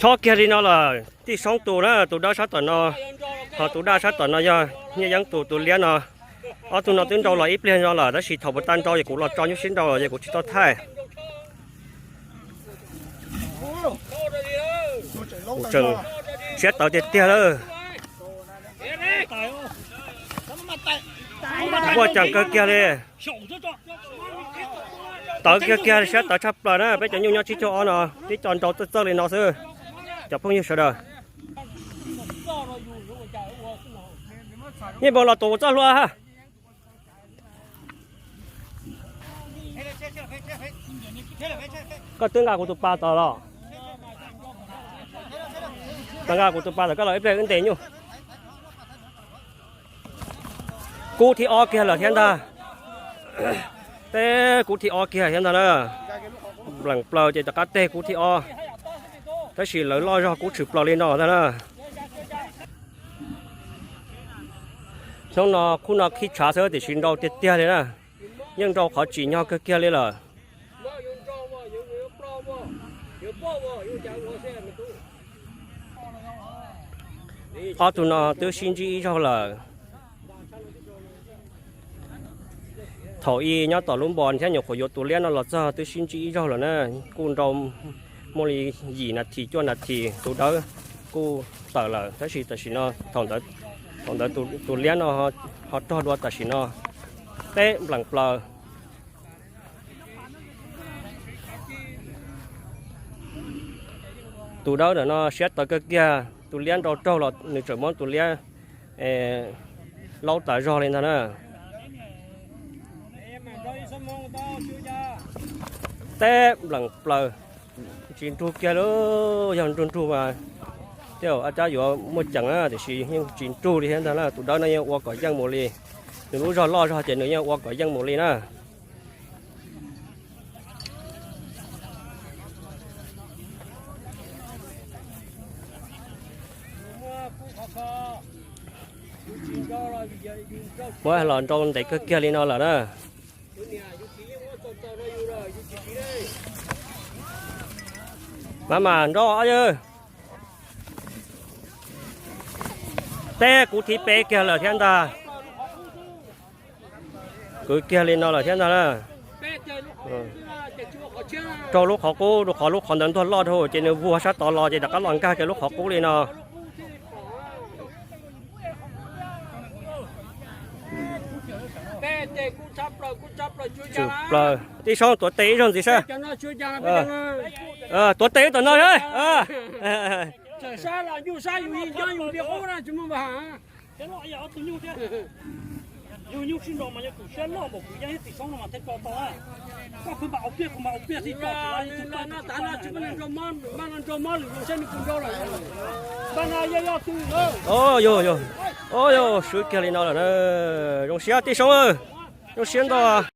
Chob kiag li no lawm, tij Soob tus na, tus dawb sab tom no, ho tus daj sab tom no yog Nyiaj Yeeb tus, tus liab no. Ob tug no twb nrau los ib pliag no lawm, tab sis thaum puas tau nrau ces kuv los tso nyuj sib nrau los ces kuv tsis tau thaij. Kuv tseem siab tawv tiag tiag lawm. Muaj ceem kawg kiag li. Tawv kiag kiag, siab tawv tshaj plaws na, peb cov nyuj nyob tsib caug ob no twb co nrau txawj txawj li no xwb. Cov phooj ywg sawv daws, yeej mus los tus txoj hlua ha. Koj twb nqa kuv tus pas tod los? Koj nqa kuv tus pas tod, koj los ib pliag wb ntes nyuj. Kub thib ob kiag lawm thiab ntag. Teb kub thib ob kiag thiab ntag na. Npleem plaws ces rov qab teg kub thib ob, tab sis lawv loj zog kub tshwm plaws li no ntag na. Hnub no khub no khib tshav xwb tiam sis nrau tiag tiag li na. Yeej nrau qhov tsim nyog kawg kiag li lawm. Ob tug no twb sib ntsib ib zaug lawm. Thaum ub nyob tom lub npo thiab nyuam qhuav yuav tus liab no los txog twb sib ntsib ib zaug lawm na. Kuj nrau muaj li yim nas this cuaj nas this tus dawb kuj tawm lawm, tab sis tam sim no thaum ntawd tus liab no ho rog dua tam sim no. Teb npleem plaws. Tus dawb ntawm no siab tawv kawg kiag, tus liab nrau raug los nws tseem muab tus liab laub tas zog li ntag na. Teb npleem plaws, tsis nrug kiag li. Yog nrug nrug mas tej zaum ab cab yuav muaj ceem na, tiam sis yeej tsis nrug li thiab ntag na. Tus dawb no yeej ua kom yeej mus li, nws lub zog loj zog ces nws yeej ua kom yeej mus li na. Muab los nrau ntev kawg kiag li no lawm na. Maj mam nrau ob yawg. Teb kub thib peb kiag lawm thiab ntag. Kwv kiag li no lawm thiab ntag na. Raug lub qhov qub, rau qhov lub qhov ntawd ntuag loj dhau ces nws vuag sab tod los ces rov qab los nkag kiag lub qhov qub li no. Tsum plaws, tij Soob tuav tes ib zaug ntxiv saib. Tuav tes ib tom no saib. Yog, yog, swb kiag li no lawm na. Zoo siab tij Soob, zoo siab ntau.